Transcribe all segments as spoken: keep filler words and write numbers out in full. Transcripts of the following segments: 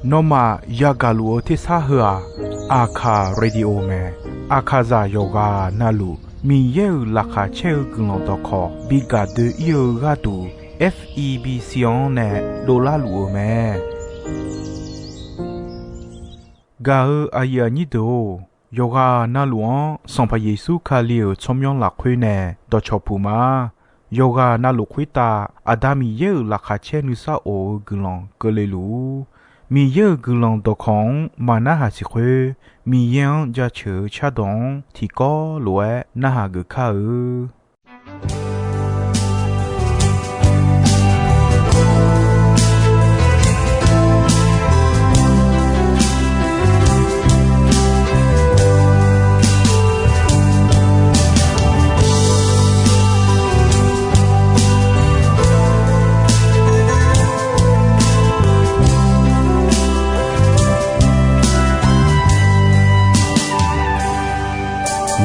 Nawmaf yagaq luf-eu tersar heu-aq, Aqkaq Radio mae. Aqkaqzaq yawqghaq navluf Miqyaer-euq laqkhaq caer-eu guiqlanq dawqkawq bi gaq doe-ir-eu gharduq, F E B C-anr nae dovlar luf-eu mae. Gaq-eu aqyuif aqnyir deuq-or, yawqghaq navluf-anr Sanqpaq Yeqsur Kali-euq tsawrmyanr lafkhoer nae dawqcawq puq ma. Yawqghaq navluf khoertav Aqda Miqyaer-euq laqkhaq caer nuisar of-eu guiqlanq keuvle luf-ur. Miqyaer-euq guiqlanq dawqkawq-anr maqnarhaq siq khoer, Miqyaer-anr jaceuq-eu cardawq-anr tiqkawv lof-aer narhaq geuf kar-eu.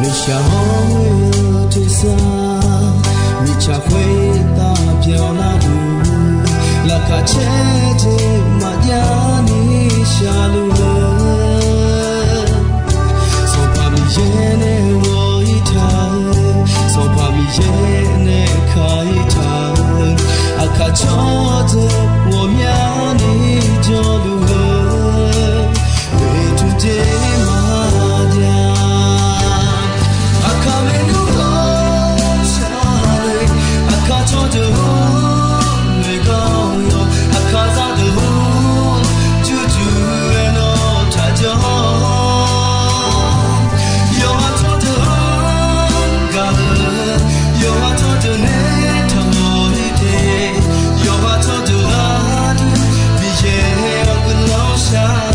Nuishaq hawr-eu tersar, mirtsaq khoertav byanlar-eu, laqkhaq caer jeq maqjav ni shaqluf-eu, Sanqpaq Miqyaer nae ghawq-ir taq-eu, Sanqpaq Miqyaer nae ka-ir taq-eu, aqkaq tsawrdeuq ghawqmyani jawrluf-eu, oeqtmq jeq maqjav. Aqkaq maernmr ghawqshaq le, aqkaq tsawrdeuq-or, noeqgar-awr yawq, aqkaq zaqdeuq-or, jurjur-aer nawr taqjanr. Yawqha tsawrdeuq-anr gaq-eu, yawqha tsawrdeuq nae taqmawf-ir te, yawqha tsawrdeuq gharduq Miqyaer-awr guiqlanq shar-awq.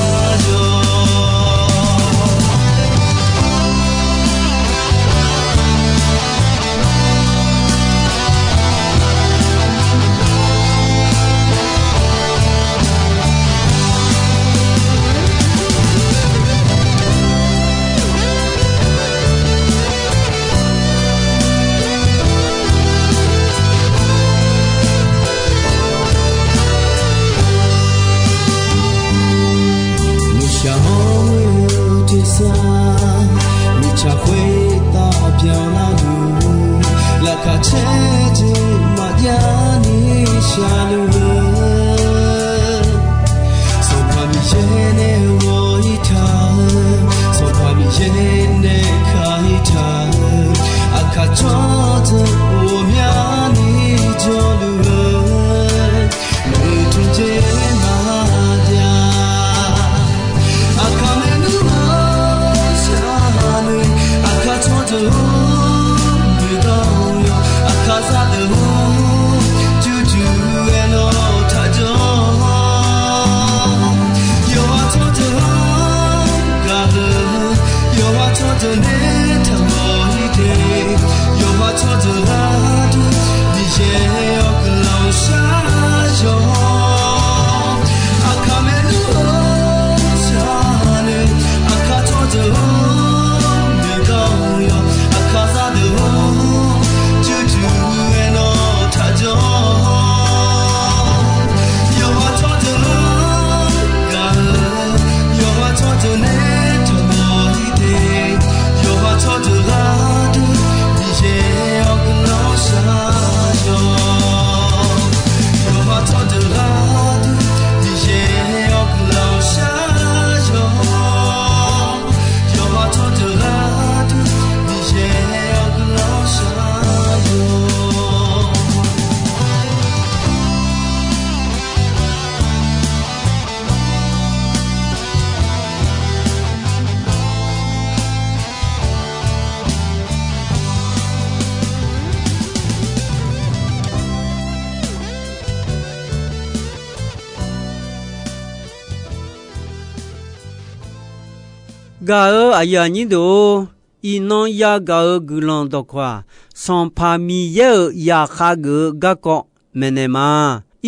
Nuishaq hawr-eu tersar, mirtsaq khoertav byanlar-eu, laqkhaq caer jeq maqjav ni shaqluf-eu, Sanqpaq Miqyaer nae ghawq-ir taq-eu, Sanqpaq Miqyaer nae ka-ir taq-eu, aqkaq tsawrdeuq ghawqmyani jawrluf-eu, oeqtmq jeq maqjav. Aqkaq maernmr ghawqshaq le, aqkaq tsawrdeuq-or, noeqgar-awr yawq, aqkaq zaqdeuq-or, jurjur-aer nawr taqjanr. Yawqha tsawrdeuq-anr gaq-eu, yawqha tsawrdeuq nae taqmawf-ir te, yawqha tsawrdeuq gharduq Miqyaer-awr guiqlanq shar-awq. Aqkaq maernmr ghawqshaq le, aqkaq tsawrdeuq-or, noeqgar-awr yawq, aqkaq zaqdeuq-or, jurjur-aer nawr taqjanr. Yawqha tsawrdeuq-anr gaq-eu, yawqha tsawrdeuq nae taqmawf-ir te, yawqha tsawrdeuq gharduq Miqyaer-awr guiqlanq shar-awq. Yawqha tsawrdeuq gharduq Miqyaer-awr guiqlanq shar-awq. Yawqha tsawrdeuq gharduq Miqyaer-awr guiqlanq shar-awq. Gaq-eu aqyuif aqnyir deuq-or, iqnan yagaq-eu guiqlanq dawqkawq-aq, Sanqpaq Miqyaer-euq zaqkhav geuf-eu garkawv maeqnaeq ma.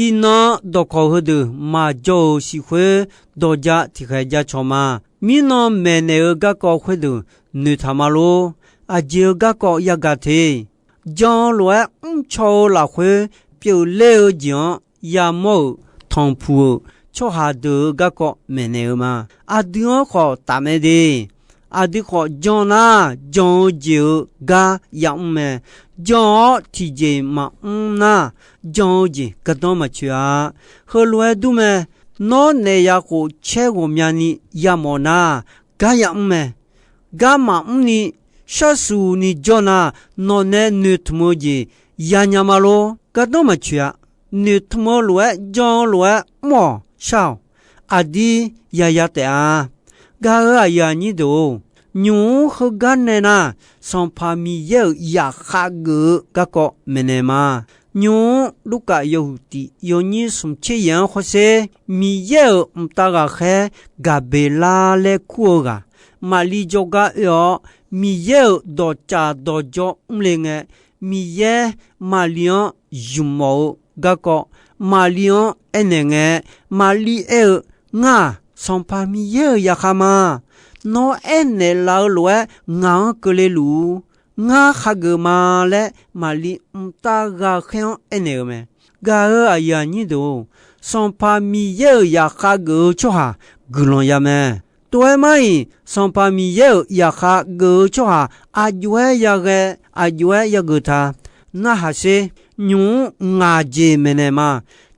Iqnan dawqkawq heudeuq maqjawr-euq siq khoer dawq ja tiqkhaeq ja cawq ma. Mirnan maeqnaeq-eu garkawv khoerdeuq noeqtaq ma lor. Aqjeq-eu garkawv yagaq te. Jan lof-aer mrcaw-eu lafkhoer pyeufler-eu jeq-anr yamawr-euq tanqpuq-euq tsawrhaq deuq-euq garkawv maeqnaeq-eu ma. Aqdui-anr khawf tafmae de. Aqdui khawf jan nar, jan-eu jeq-euq gar yamr mae. Jan-awr tiqjeq maqmr nar, jan-eu jeq gardanr maqtsoeq-a. Heulof-aer dur mae. Nawr naef ya khof caer ghawqmyani yamawf nar, gar yamr mae. Gar maqmr ni, sharsuq ni jawr nar, nawq nae noeqtmq-eu jeq yanya ma lor. Gardanr maqtsoeq-a. Noeqtmq-eu lof-aer, jan-eu lof-aer mr-awq shar-awq. Aqdir yaya taef-a. Gaq-euq aqyuif aqnyir deuq-or, nymq-mr heugar nae nar, Sanqpaq Miqyaer-euq zaqkhav geuf-eu garkawv maeqnaeq ma. Nymq-mr Lurkaf yawhuiq tiq yawnyir smq tser yaeq-anr hawsher, Miqyaer-euq mqtav ghaqkhaer Gaqbeqlar laer kur-eu ghaq, Maqli jawrgar oe-awr, Miqyaer-euq dawqcaf dawqjawr mrle ngae, Miqyaer Maqli-anr zmq mawf-eu garkawv, Maqli-anr aernaeq ngae, Maqli aer-eu, Ngar-aq, Sanqpaq Miqyaer-euq zaqkhav ma. Nawr aernaeq laf-eu lof-aer ngaq-anr keuvle luf-ur. Ngar khageuf ma laer Maqli mqtav ghaqkhaer-anr aernaeq-eu mae. Gaq-euq aqyuif aqnyir deuq-or, Sanqpaq Miqyaer-euq zaqkhav geuf-eu tsawrhaq guiqlanq ya mae. Tov-aer mar-iq, Sanqpaq Miqyaer-euq zaqkhav geuf-eu tsawrhaq aqjox-aer yaghae, aqjox-aer yageuf ta. Narhaq sher. Nymq-mr ngaq jeq maeqnaeq ma.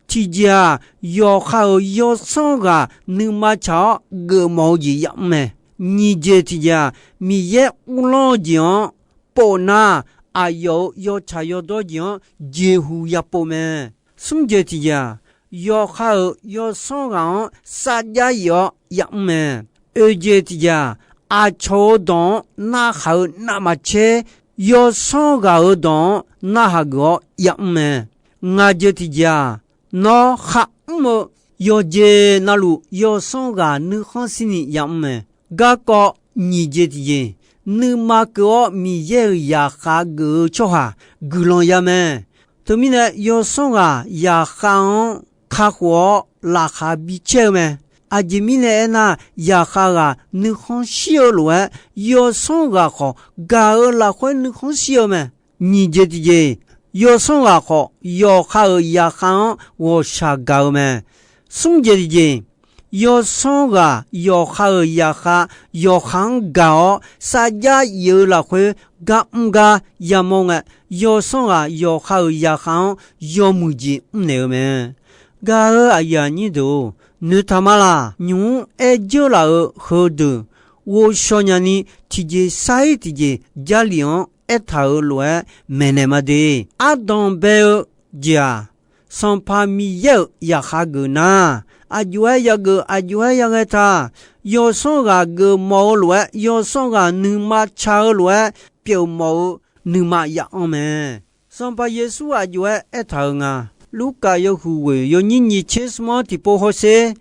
Tiqjeq-aq, yawqha-euq yawsanr ghaq nuima tsaq-awr geufmawf-eu jeq yamr mae. Nyiq jeq tiqjeq-aq, Miqyaer uvlanr-eu jeq-anr pov nar, aqyawf-euq yawtsaq yawdawr jeq-anr jeqhu yapov mae. Smr jeq tiqjeq-aq, yawqha-euq yawsanr ghaq-anr sarjax yif-awr yamr mae. Oeq jeq tiqjeq-aq, aqcawq-euq dawq-anr narhaq-eu navmaqtser, yawsanr ghaq-euq dawq-anr narhaq geuf-awr yamr mae. Ngaq jeq tiqjeq-aq, nawr kharmr-eu yawqjeq navluf yawsanr ghaq nuikhanr shirni yamr mae. Garkawv nyiq jeq tiqjeq, nuima keuv-awr Miqyaer-euq zaqkhav geuf-eu tsawrhaq guiqlanq ya mae. Teumirnae yawsanr ghaq zaqkhav-anr kakhof-awr laqkhaq bicaer-eu mae. Aqjeq mirnae aernar, zaqkhav ghaq nuikhanr shir-eu lof-aer, yawsanr ghaq khawf gaq-euq lafkhoer nuikhanr shir-eu mae. Nyiq jeq tiqjeq, yawsanr ghaq khawf yawqha-euq zaqkhav-anr ghawqshaq gaq-eu mae. Smr jeq tiqjeq, yawsanr ghaq yawqha-euq zaqkhav, yawqha-anr gaq-awr sarjax yif-eu lafkhoer gar mr gar yamawr ngae, yawsanr ghaq yawqha-euq zaqkhav-anr yawmuiq jeq mrnaeq-eu mae. Gaq-euq aqyuif aqnyir deuq-or, noeqtaq ma laq. Nymq-mr aer dzeur laf-euq heudeuq, ghovshaw nyani tiqjeq sar-ir tiqjeq Jarlif-anr aertaq-euq lof-aer maeqnaeq ma de. Ardanq bae-eu jeq-aq, Sanqpaq Miqyaer-euq zaqkhav geuf nar, aqjox-aer yageuf, aqjox-aer yaghae ta. Yawsanr ghaq geufmawf-eu lof-aer, yawsanr ghaq nuima tsaq-eu lof-aer pyeufmawf-eu nuima ya'anr mae. Sanqpaq Yeqsur aqjox-aer aertaq-euq nga. Lurkaf yawhuiq ghoeq yawnyir nyiq tser smr-anr tiqpov hawsher.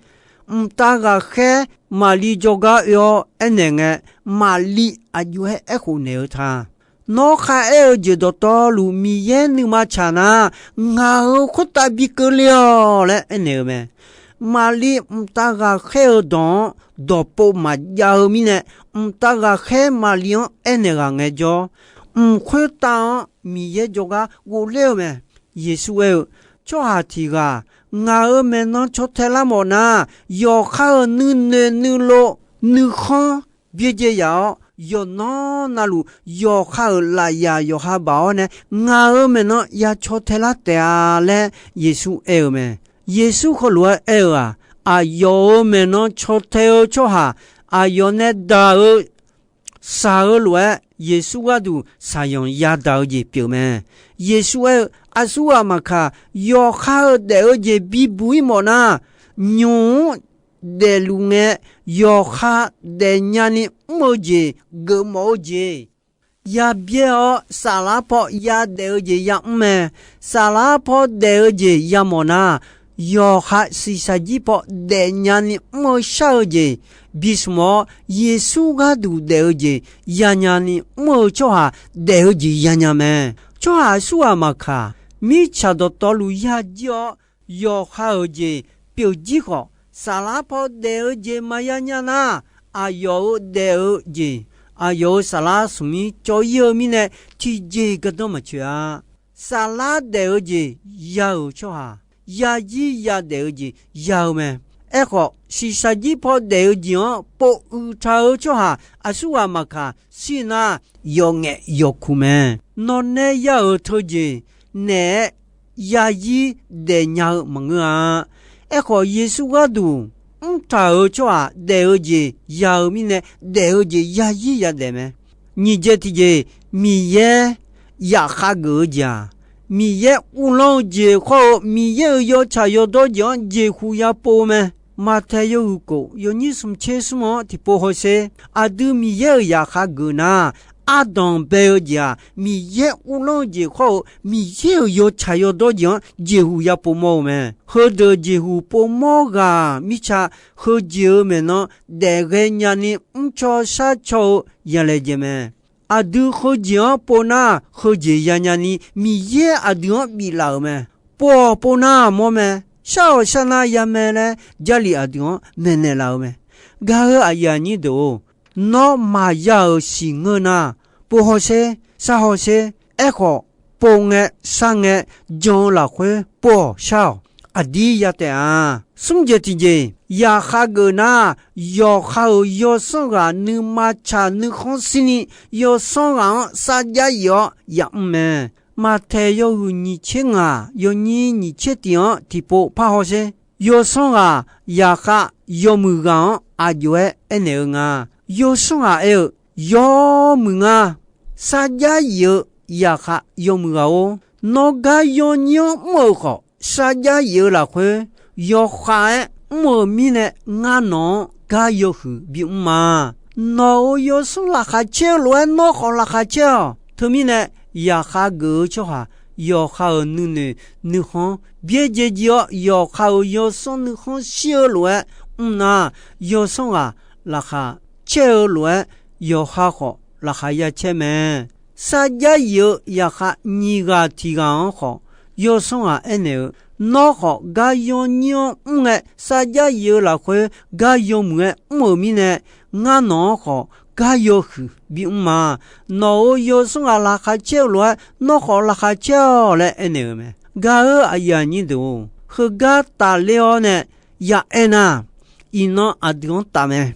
Mqtav ghaqkhaer Maqli jawrgar oe-awr aernaeq ngae, Maqli aqjox-aer aerkhof naeq-eu ta. Nawr kharaer-eu jeq dawqtawvluf Miqyaer nuima tsaq nar, ngaq-euq khoertav bi keuvle-awq laer aernaeq-eu mae. Maqli mqtav ghaqkhaer-eu dawq-anr dawqpov maqjav-eu mirnae, mqtav ghaqkhaer Maqli-anr aernaeq ghaq ngaejawr, mq khoertav-anr Miqyaer jawrgar ghofler-eu mae. Yeqsur aer-eu, Tsawrhaq tiq ghaq ngaq-euq maeqnan caw tae lar mawf nar, yawqha-euq nuinoeq nuilov nuikhanr byaerdzae yaf-awr, yawqnan navluf yawqha-euq lafyaq yawqha baq-awr nae ngaq-euq maeqnan ya caw tae lar taef-a laer Yeqsur aer-eu mae. Yeqsur heulof-aer aer-eu-aq, aqyawf-euq maeqnan caw tae-eu tsawrhaq aqyawf nae daq-eu shaq-eu lof-aer Yeqsur gharduq shaqyanq yadaq-eu jeq pyeuf mae. Yeqsur aer-eu, aqsurghaq maqkaq, yawqha-euq daef-eu jeq bibuq-ir mawf nar, nymq-mr daefluf ngae, yawqha daefnya ni mr-eu jeq, geufmawf-eu jeq, yabyaer-awr saflar paw yadaef-eu jeq yamr mae. Saflar paw daef-eu jeq yamawf nar, yawqha shiqshaq jir paw daefnya ni mr-eu shar-eu jeq bismq-awr, Yeqsur gharduq daef-eu jeq yanya ni mr-eu tsawrhaq daef-eu jeq yanya mae. Tsawrhaq aqsurghaq maqkaq, mirtsaq dawqtawvluf yajir-awr, yawqha-euq jeq pyeuf jir khawf, saflar paw daef-eu jeq maqya nya nar, aqyawf-euq daef-eu jeq, aqyawf-euq saflar smq mir cawv-ir-eu mirnae, tiqjeq gardanr maqtsoeq-a. Saflar daef-eu jeq ya-euq tsawrhaq, yazir yadaef-eu jeq ya-eu mae. Aerkhawf, shiqshaq jir paw daef-eu jeq-anr pov uiq taq-eu tsawrhaq aqsurghaq maqkaq shir nar, yawf ngaef yawf kuq mae. Nawr naer yar-euq teujeq naeq-aer yazir daefnya-eu maqngeur-a. Aerkhawf, Yeqsur gharduq mrtaq-euq tsawrhaq daef-eu jeq ya-eu mirnae, daef-eu jeq yazir yadaef mae. Nyiq jeq tiqjeq, Miqyaer yaqkhav geuf-eu jeq-aq, Miqyaer uvlanr-eu jeq khawr-eu Miqyaer-euq yawtsaq yawdawr jeq-anr jeqhuq yapov-eu mae. Maqtaeq yawhuiq kof yawnyir smq tser smr-anr tiqpov hawsher. Aqdui Miqyaer-euq yaqkhav geuf nar, ardanq bae-eu jeq-aq, Miqyaer uvlanr-eu jeq khawr-eu Miqyaer-euq yawtsaq yawdawr jeq-anr jeqhuq yapov mawr-eu mae. Heudeuq jeqhuq pov mawr ghaq mirtsa, heujeq-eu maeqnan daef ghaenya ni mrcaw sharcaw-eu yalaejae mae. Aqdui heujeq-anr pov nar, heujeq yanya ni Miqyaer aqdui-anr biflaf-euq mae. Pov-awq pov nar mawr mae, shar-awq shar nar ya mae laer Jarlif aqdui-anr maeqnaeq laf-eu mae. Gaq-eu aqyuif aqnyir deuq-or, nawr maqya-euq siqngeur nar, pov hawsher, shar hawsher. Aerkhawf, pov ngae shar ngae jan-eu lafkhoer pov-awq shar-awq. Aqdir ya taef-a. Smr jeq tiqjeq, yaqkhav geuf nar, yawqha-euq yawsanr ghaq nuima tsaq nuikhanr shirni, yawsanr ghaq-anr sarjax yif-awr yamr mae. Maqtaeq yawhuiq nyiq tser ngaq yawnyir nyiq tser tiq-anr tiqpov par hawsher. Yawsanr ghaq yaqkhav yawmuiq ghaq-anr aqjox-aer aernaeq-eu nga. Yawsanr ghaq aer-eu, Yawmuiq nga. Sarjax yif-eu yaqkhav yawmuiq ghaq-or, nawr gar yawnyir-anr mr-euq khawf, sarjax yif-eu lafkhoer yawkhav-aer mr-euq mirnae, ngar nawq-anr gar yawhuiq bimr ma. Nawq-euq yawsanr laqkhaq caer-eu lof-aer nawr khawf laqkhaq caer-awq. Teumirnae, yaqkhav geuf-eu tsawrhaq yawqha-euq nuinoeq nuikhanr byaerdzae jir-awr, yawqha-euq yawsanr nuikhanr shir-eu lof-aer mr nar, yawsanr ghaq laqkhaq caer-eu lof-aer yawqha khawf laqkhaq ya caer mae. Sarjax yif-eu yaqkhav nyiq ghaq tiq ghaq-anr khawf, yawsanr ghaq aernaeq-eu, Nawr khawf gar yawnyir-anr mr ngae, sarjax yif-eu lafkhoer gar yawmuiq-aer mr-euq mirnae, ngar nawq-anr khawf gar yawhuiq bimr ma. Nawq-euq yawsanr ghaq laqkhaq caer-eu lof-aer nawr khawf laqkhaq caer-awq laer aernaeq-eu mae. Gaq-eu aqyuif aqnyir deuq-or, heugar tafler-awr nae ya aer nar, iqnan aqdui-anr taf mae.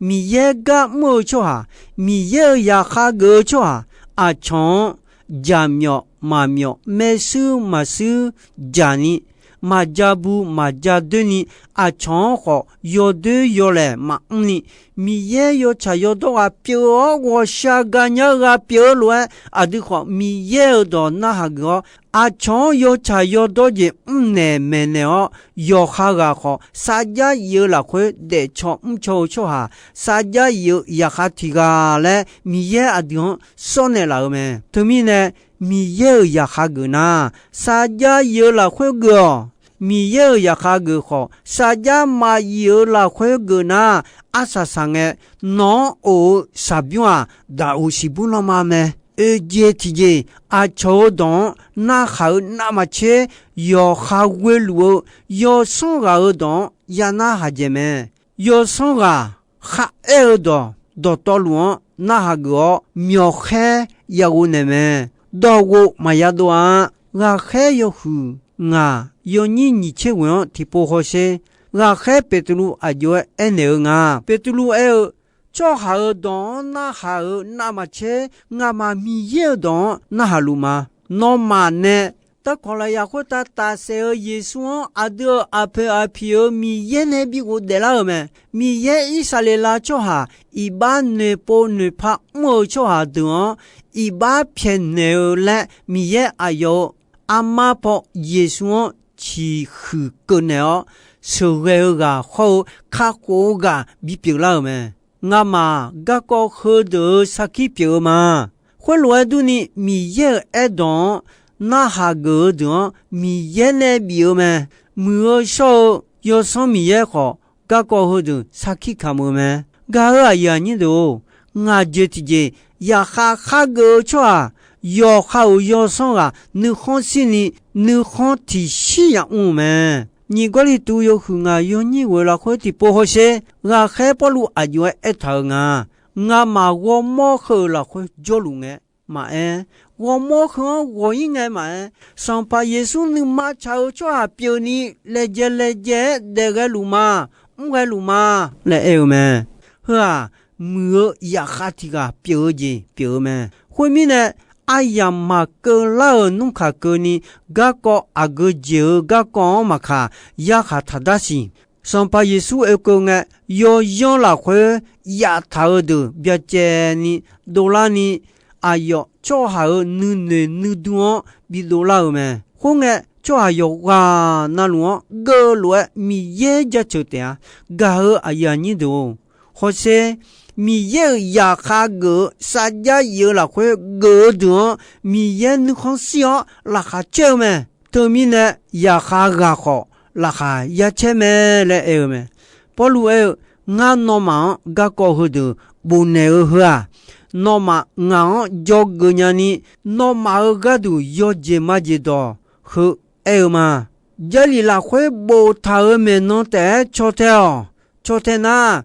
Miqyaer gar mr-eu tsawrhaq, Miqyaer-euq yaqkhav geuf-eu tsawrhaq, aqcawq-anr jaqmyawf maqmyawf, maershuir maqshuir jaq ni, maqja bu maqja doer ni, aqcawq-anr khawf yawdoer yawlaeq maqmr ni, Miqyaer yawtsaq yawdawr ghaq pyeuf-awr ghawqshaq gaqnya-eu ghaq pyeuf-eu lof-aer, aqdui khawf Miqyaer-euq dawq narhaq geuf-awr, aqcawq-anr yawtsaq yawdawr jeq mrnaeq maeqnaeq-awr, yawqha ghaq khawf sarjax yif-eu lafkhoer daefcaw mrcaw-eu tsawrhaq, sarjax yif-eu yaqkhav tiq ghaq laer Miqyaer aqdui-anr sawr naeqlaf-eu mae. Teumirnae, Miqyaer-euq yaqkhav geuf nar, sarjax yif-eu lafkhoer geuf-awq. Miqyaer-euq yaqkhav geuf khawf, sarjax maqyif-eu lafkhoer geuf nar, arsaq saq ngae, nawq-anr of-eu shaqbymr-aq, daqoq siqbur lanma mae. Oeq jeq tiqjeq, aqcawq-euq dawq-anr narhaq-eu navmaqtser yawqha ghoeluf-eu yawsanr ghaq-euq dawq-anr ya narhaq dzaeq mae. Yawsanr ghaq kharaer-eu dawq dawqtawvluf-anr narhaq geuf-awr, myawqkhaer yaghov naeq mae. Dawqghof maqya dov-a. Ghaqkhaer yawhuiq ngaq yawnyir nyiq tser ghoeq-anr tiqpov hawsher. Ghaqkhaer Beqtuvluv aqjox-aer aernaeq-eu nga. Beqtuvluv aer-eu, Tsawrhaq-euq dawq-anr narhaq-euq navmaqtser, ngamaf Miqyaer-euq dawq-anr narhaq luf ma. Nawmaf nae darkawq lafyaq khoertav tafsaef-eu Yeqsur-anr aqdui-euq aqpoeq aqpiq-euq Miqyaer nae bi ghofdaef lar-euq mae. Miqyaer Irsaqleqlav tsawrhaq iqbax noeqpov noeqpa mr-eu tsawrhaq deuq-anr iqbax pyaeqnaeq-eu laer Miqyaer aqyawf-euq armar paw Yeqsur-anr ciqhuiq keuv naeq-awr, sheuqghae-eu ghaq hawr-eu kakhof-eu ghaq bipyeuf lar-euq mae. Ngamaf garkawv heudeuq-euq sarkir pyeuf-eu ma. Khoerlof-aer durni, Miqyaer-euq aerdawq-anr narhaq geuf-eu deuq-anr Miqyaer nae bif-eu mae. Muiq-eu shawr-eu Yawsanr Miqyaer khawf, garkawv heudeuq sarkir kamq-eu mae. Gaq-eu aqyuif aqnyir deuq-or, ngaq jeq tiqjeq, yaqkhav khar geuf-eu tsawrhaq, yawqha-euq yawsanr ghaq nuikhanr shirni, nuikhanr tiqshir yamr-eu mae. Nyiq Gawrliqtu yawhuiq ngaq yawnyir ghoeq lafkhoer tiqpov hawsher. Ghaqkhaer Pawrluv aqjox-aer aertaq-euq nga, ngamaf ghawrmawr heu-euq lafkhoer jawrluf ngae, maqaer, ghawrmawr heu-anr ghawq-ir ngae maqaer, Sanqpaq Yeqsur nuima tsaq-eu tsawrhaq pyeufni laejae laejae-aer daef ghae luf ma, mr ghae luf ma laer aer-eu mae. Heu-aq, muiq-eu zaqkhav tiq ghaq pyeuf-eu jeq pyeuf-eu mae. Khoermirnae, aryamq maqkeuv lar-euq nmr kaq keuvni, garkawv aqgeu jeq-eu garkawv-anr maqkaq, yarkhaq taqdar siq. Sanqpaq Yeqsur oekeuv ngae, yawzanr lafkhoer yaftaq-eu deuq byacaevni dovlarni, aqyawf tsawrhaq-euq nuinoeq nuidur-anr bidov lar-euq mae. Khoerngae, tsawrhaq yawqghaq na luf-anr geuvlof-aer Miqyaer jaceuq taef-a. Gaq-eu aqyuif aqnyir deuq-or, hawsher, Miqyaer-euq zaqkhav geuf-eu sarjax yif-eu lafkhoer geuf-eu deuq-anr Miqyaer nuikhanr shir-awr laqkhaq caer-eu mae. Teumirnae, zaqkhav ghaq khawf laqkhaq ya caer mae laer aer-eu mae. Pawrluv aer-eu, Ngar nawmaf-anr garkawv heudeuq bofnaeq-eu heu-aq, nawmaf ngaq-anr dzawgeuf nyani, nawmaf-euq gharduq yawjeq majeq dawq heu aer-eu ma. Jarlif lafkhoer boftaq-euq maeqnan taef-aer caw tae-awq. Caw tae nar,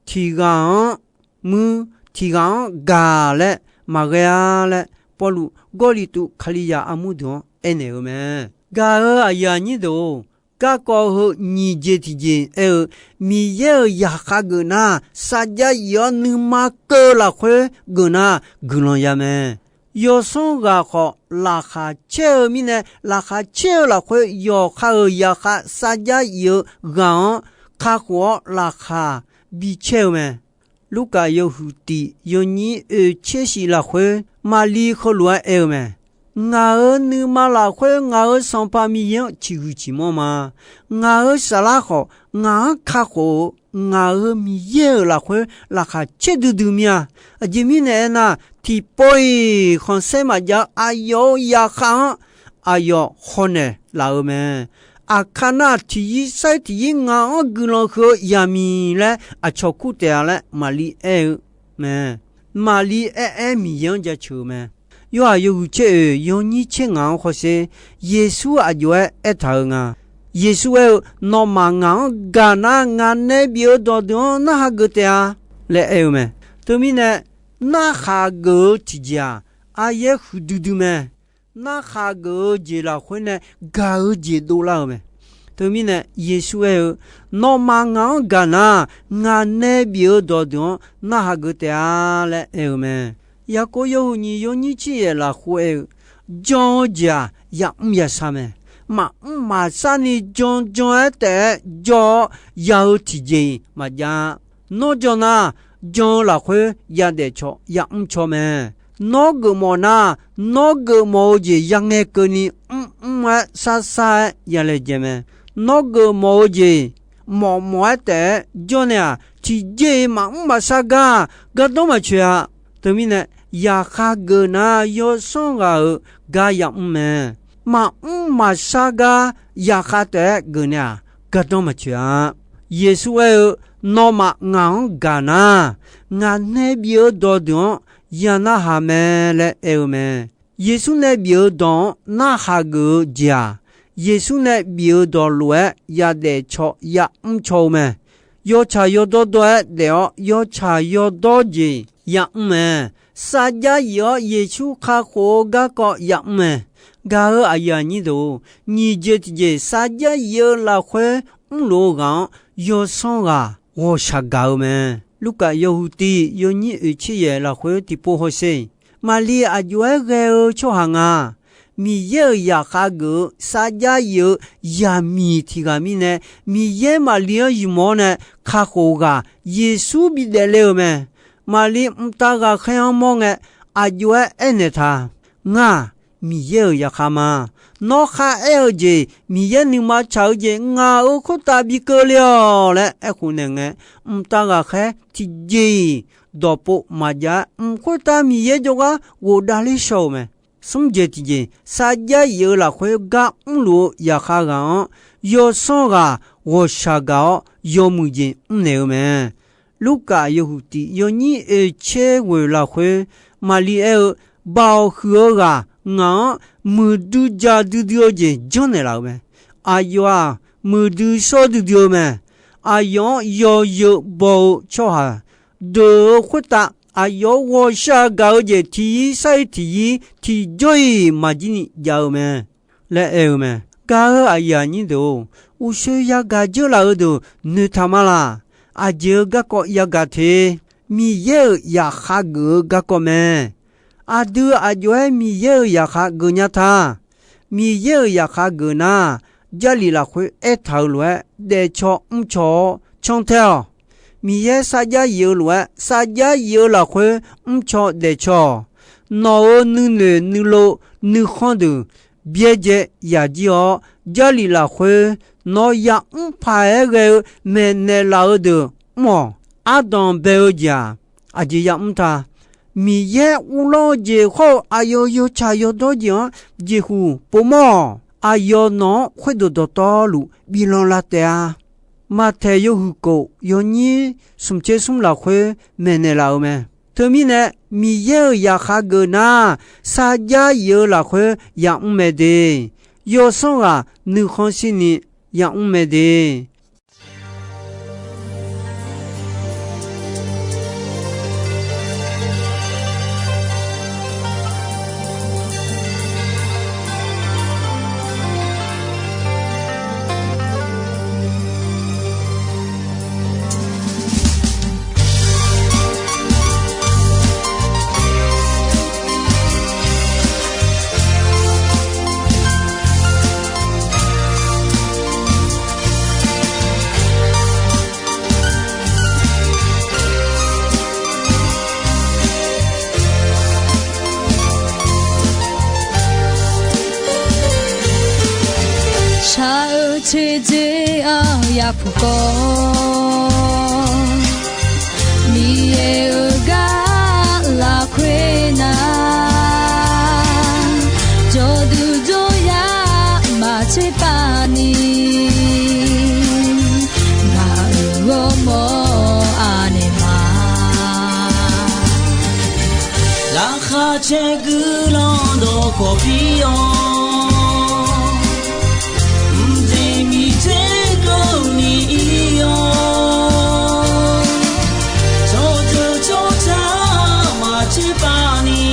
tiq ghaq-anr muir, tiq ghaq-anr gaq laer maqghae-a laer, Pawrluv Gawrliqtu Kalizaq armur deuq-anr aernaeq-eu mae. Gaq-eu aqyuif aqnyir deuq-or, garkawv heu nyiq jeq tiqjeq aer-eu, Miqyaer-euq zaqkhav geuf nar, sarjax yif-awr nuima keuv-eu lafkhoer geuf nar, guiqlanq ya mae. Yawsanr ghaq khawf laqkhaq caer-eu mirnae, laqkhaq caer-eu lafkhoer yawqha-euq zaqkhav sarjax yif-eu ghaq-anr kakhof-awr laqkhaq bicaer-eu mae. Lurkaf yawhuiq tiq yawnyir oeq tser shif lafkhoer, Maqliv heulof-aer aer-eu mae. Ngaq-euq nuima lafkhoer ngaq-euq Sanqpaq Miqyaer-anr ciqhuiq ciqmanr ma. Ngaq-euq saflar khawf, ngaq-anr kakhof-eu ngaq-euq Miqyaer-euq lafkhoer laqkhaq caer duidui mir-a. Aqjeq mirnae aernar, tiqpov-iq khanqsaer maqjav-eu aqyawf-euq zaqkhav-anr aqyawf hawnaeq laf-eu mae. Aqkar nar, tiqyir sair tiqyir ngaq-anr guiqlanq huiq-eu zaqmiq laer aqcawq kur taef-a laer Maqliv aer-eu mae. Maqliv aer-aer Miqyaer-anr jaceuq-eu mae. Yorhaq yawhuiq tser oeq yawnyir tser ngaq-anr hawsher, Yeqsur aqjox-aer aertaq-euq nga. Yeqsur aer-eu, Nawmaf ngaq-anr gaq nar, ngaq nae bif-eu dawqdeuq-anr narhaq geuf taef-a laer aer-eu mae. Teumirnae, narhaq geuf-eu tiqjeq-aq, aryaer huiqdui dui mae. Narhaq geuf-eu jeq lafkhoer nae gaq-eu jeq dovlar-euq mae. Teumirnae Yeqsur aer-eu, Nawmaf ngaq-anr gaq nar, ngaq nae bif-eu dawqdeuq-anr narhaq geuf taef-a laer aer-eu mae. Yaqkov yawhuiq nyiq yawnyir tser yaef lafkhoer aer-eu, jan-eu jeq-aq yamr yashar mae. Maqmr maqshar ni jan jan-aer taef-aer jawr-awr ya-eu tiqjeq-iq maqjav-a. Nawr jan nar, jan-eu lafkhoer yadaef caw yamr caw mae. Nawr geufmawf nar, nawr geufmawf-eu jeq yangae keuvni mrmr-aer shar shar-aer yalaejae mae. Nawr geufmawf-eu jeq mawf mawf-aer taef-aer jawrnaeq-aq, tiqjeq-iq maqmr maqshar gar gardanr maqtsoeq-a. Teumirnae, yaqkhav geuf nar yawsanr ghaq-euq gar yamr mae. Maqmr maqshar gar yaqkhav taef-aer geuf naeq-aq, gardanr maqtsoeq-a. Yeqsur aer-eu, Nawmaf ngaq-anr gaq nar, ngaq nae bif-eu dawqdeuq-anr ya narhaq mae laer aer-eu mae. Yeqsur nae bif-eu dawq-anr narhaq geuf-eu jeq-aq, Yeqsur nae bif-eu dawq lof-aer yadaef caw yamr caw-eu mae. Yawtsaq yawdawr dawr-aer daef-awr yawtsaq yawdawr jeq yamr mae. Sarjax yif-awr Yeqsur kakhof-eu garkawv yamr mae. Gaq-eu aqyuif aqnyir deuq-or, nyiq jeq tiqjeq sarjax yif-eu lafkhoer mrluf-eu ghaq-anr yawsanr ghaq ghawqshaq gaq-eu mae. Lurkaf yawhuiq tiq yawnyir oeq tser yaef lafkhoer tiqpov hawsher-iq, Maqliv aqjox-aer ghae-eu tsawrhaq nga. Miqyaer-euq zaqkhav geuf-eu sarjax yif-eu zaqmiq tiq ghaq mirnae, Miqyaer Maqliv-anr yumq-awr nae kakhof ghaq Yeqsur bidaef le-eu mae. Maqliv mqtav ghaqkhaer-anr mawr ngae, aqjox-aer aernaeq taq, Ngar-aq, Miqyaer-euq zaqkhav ma. Nawr kharaer-eu jeq Miqyaer nuima tsaq-eu jeq ngaq-euq khoertav bi keuvle-awq laer aerkhof naeq ngae, mqtav ghaqkhaer tiqjeq-iq dawqpov maqjav-aer, mq khoertav Miqyaer jawrgar ghofdav ler shaw-euq mae. Smr jeq tiqjeq, sarjax yif-eu lafkhoer gar mrluf-eu zaqkhav ghaq-anr yawsanr ghaq ghawqshaq gaq-awr yawmuiq jeq mrnaeq-eu mae. Lurkaf yawhuiq tiq yawnyir oeq tser ghoeq lafkhoer, Maqliv aer-eu, Baoq huiq-eu ghaq ngaq-anr muiqdui jaqdui dui-eu jeq janrnaeq laf-euq mae. Aqyawf-aq, muiqdui shawr duidui-eu mae. Aqyawf-anr yawzeu baw-eu tsawrhaq deuq-eu khoertav aqyawf-anr ghawqshaq gaq-eu jeq tiq yir sar-ir tiq yir tiqjawr-iq maqjir ni jav-eu mae laer aer-eu mae. Gaq-eu aqyuif aqnyir deuq-or, uqshoe yagaq dzeur laf-eu deuq noeqtaq ma laq. Aqjeq-eu garkawv yagaq te. Miqyaer-euq zaqkhav geuf-eu garkawv mae. Aqdui aqjox-aer Miqyaer-euq zaqkhav geufnya ta. Miqyaer-euq zaqkhav geuf nar, Jarlif lafkhoer aertaq-euq lof-aer daefcaw mrcaw-awr cantae-awq. Miqyaer sarjax yif-eu lof-aer sarjax yif-eu lafkhoer mrcaw daefcaw-awq. Nawq-euq nuinoeq nuilov nuikhanr deuq byaerdzae yaqjir-awr, Jarlif lafkhoer nawq-eu yamr paq-aer ghae-eu maeqnaeq laf-eu deuq mr-awq. Ardanq bae-eu jeq-aq, aqjeq yamr ta. Miqyaer uvlanr-eu jeq hawr-eu aqyawf yawtsaq yawdawr jeq-anr jeqhuq povmawr-awq. Aqyawf nawq-anr khoerdeuq dawqtawvluf biflanq lar taef-a. Maqtaeq yawhuiq kof yawnyir smq tser smr lafkhoer maeqnaeq laf-eu mae. Teumirnae, Miqyaer-euq zaqkhav geuf nar, sarjax yif-eu lafkhoer yamr mae de. Yawsanr ghaq nuikhanr shirni yamr mae de. Shaq-eu teudzer-anr yapuq kawv, Miqyaer-euq gar lafkhoer nar, jawrduq jawryar maqtser pav ni, ngaq-euq ghawrmawr anaeq ma. Laqkhaq caer guiqlanq dawqkawq pir-awr, mqjeq miqjeq keuvni ir-awr, tsawrjeuq tsawrca maqtser pav ni,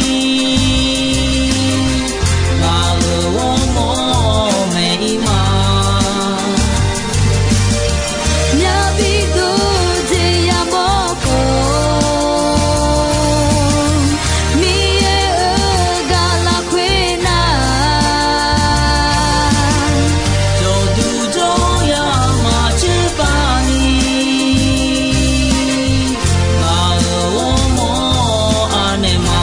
ngaq-euq ghawrmawr maeq-ir ma. Myavbi dov jeq yamawr khawf, Miqyaer-euq gar lafkhoer nar, jawrduq jawryar maqtser pav ni, ngaq-euq ghawrmawr anaeq ma.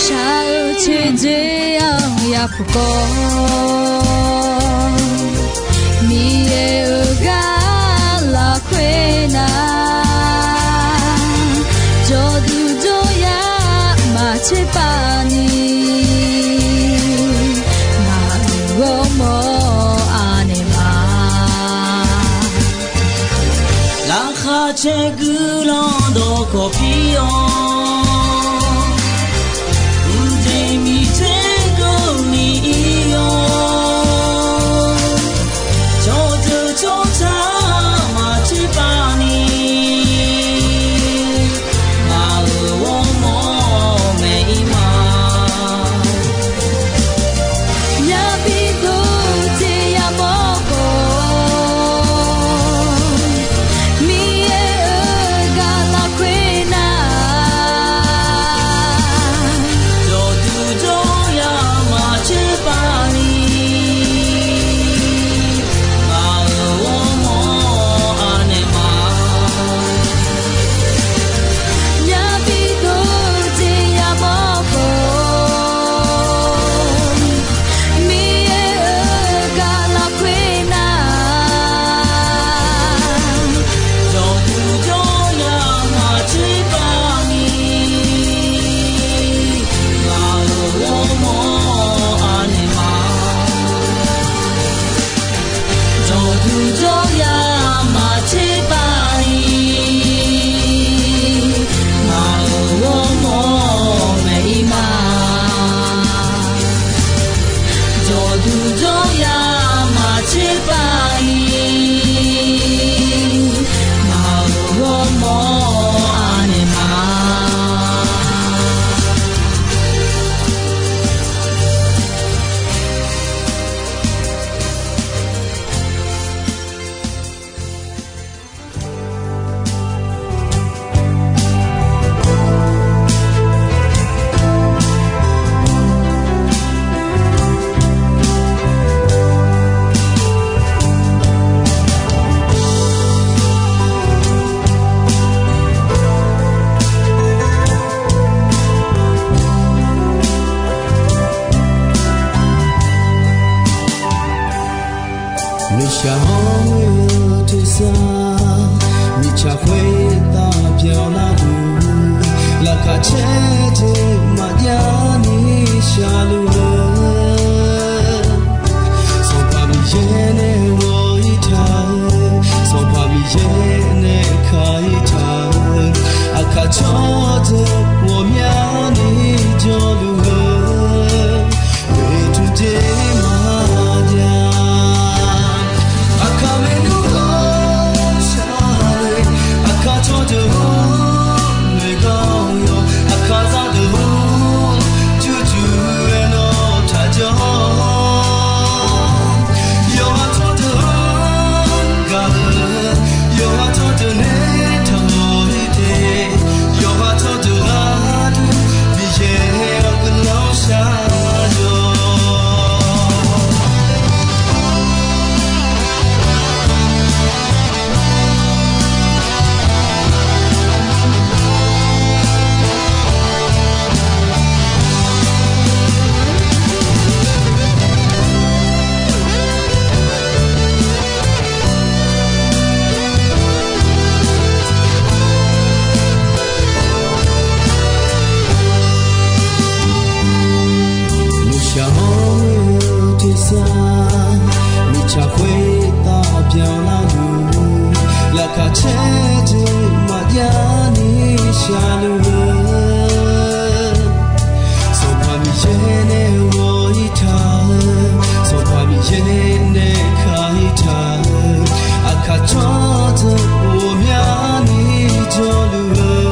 Shaq-eu teudzer-anr yapuq kawv, Miqyaer-euq gar lafkhoer nar, jawrduq jawryar maqtser pav ni, ngaq-euq ghawrmawr anaeq ma. Laqkhaq caer guiqlanq dawqkawq pir-awr, mqjeq miqjeq keuvni ir-awr, tsawrjeuq tsawrca maqtser pav ni, ngaq-euq ghawrmawr maeq-ir ma. Myavbi dov jeq yamawr khawf, Miqyaer-euq gar lafkhoer nar, Shaq-anr ghoe-eu tersar, mirtsaq khoertav byanlar-eu, laqkhaq caer jeq maqjav-ni sharluf-eu, Sanqpaq Miqyaer nae ghawq-ir taq-eu, Sanqpaq Miqyaer nae ka-ir taq-eu, aqkaq tsawrdeuq ghawqmyani jawrluf-eu, oeqtmq jeq maqjav. Aqkaq maernmr-anr shar-eu, aqkaq tsawrdeuq-anr noeqgar-awr yawq, aqkaq zaqdeuq-anr jurjur-aer nawr taqjanr-awr, yawqha tsawrdeuq-anr gaq-eu, yawqha tsawrdeuq nae taqmawr-ir de, yawqha tsawrdeuq gharduq Miqyaer-awr guiqlanq shar-awr. Nuishaq-anr ghoe-eu tersar, mirtsaq khoertav byanlar-eu, laqkhaq caer jeq maqjav-ni sharluf-eu, Sanqpaq Miqyaer nae ghawq-ir taq-eu, Sanqpaq Miqyaer nae ka-ir taq-eu, aqkaq tsawrdeuq ghawqmyani jawrluf-eu,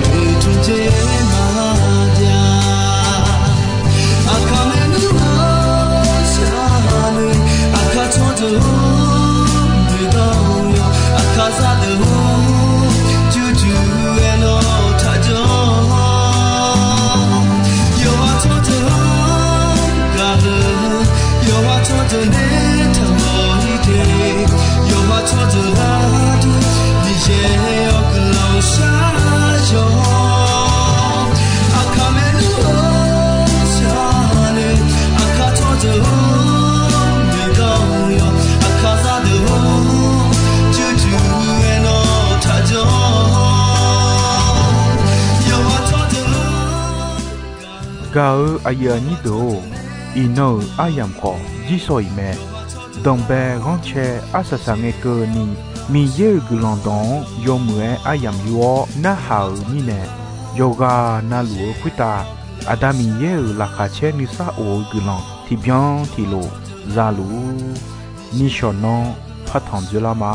oeqtmq jeq maqjav. Aqkaq maernmr-anr shar-eu, aqkaq tsawrdeuq-anr noeqgar-awr yawq, aqkaq zaqdeuq-anr jurjur-aer nawr taqjanr-awr, yawqha tsawrdeuq-anr gaq-eu, yawqha tsawrdeuq nae taqmawr-ir de, yawqha tsawrdeuq gharduq Miqyaer-awr guiqlanq shar-awr, aqkaq maernmr-anr shar-eu, aqkaq tsawrdeuq-anr noeqgar-awr yawq, aqkaq zaqdeuq-anr jurjur-aer nawr taqjanr-awr, yawqha tsawrdeuq-anr gaq-eu aqyuif aqnyir deuq-or, iqnan-euq aryamq khawf jirsawq iq mae. Danqbae ghanrcae arsaq saq ngae keuvni, Miqyaer-euq guiqlanq dawq-anr yawmuiq-aer aryamq yur-awr narhaq-euq mirnae, yawqghaq navluf-eu khoertav Aqda Miqyaer-euq laqkhaq caer nuisar of-eu guiqlanq tiqbyan tiqlof za luf-ur. Nishawq nanr partanq dzoerlar ma.